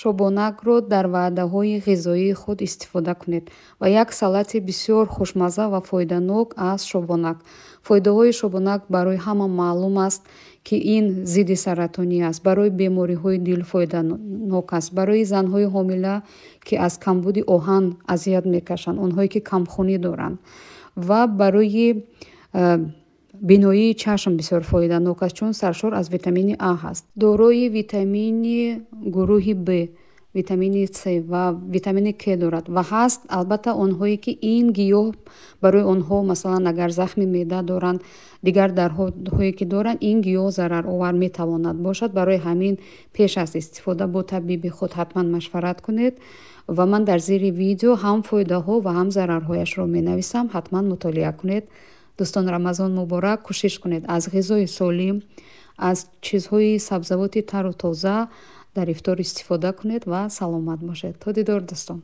Шобонакро дар ваъдаҳои ғизоии худ истифода кунед ва як салати бисёр хушмазза ва фоиданок аз шобонак. Фоидаҳои шобонак барои ҳама маълум аст, ки ин зидди саратонӣ аст, барои бемориҳои дил фоиданок аст, барои занҳои ҳомила, ки аз камбуди оҳан азият мекашанд, онҳое ки камхунӣ доранд, ва барои биноии чашм бисёр фоиданок аст, чун саршор аз витамини А ҳаст. Дорои витамини гурӯҳи Б, витамини С ва витамини К дорад. Ва ҳаст албатта онҳое, ки ин гиёҳ барои онҳо, масалан, агар захми меъда доранд, дигар дардҳое ки доранд, ин гиёҳ зараровар метавонад бошад. Барои ҳамин пеш аз истифода бо табиби худ ҳатман машварат кунед. Ва ман дар зери видео ҳам фоидаҳо ва ҳам зарарҳояшро менависам, ҳатман мутолиа кунед. Дӯстон, Рамазон муборак. Кӯшиш кунед аз ғизои солим, аз чизҳои сабзавоти тару тоза дар ифтор истифода кунед ва саломат бошед. То дидор, дӯстон.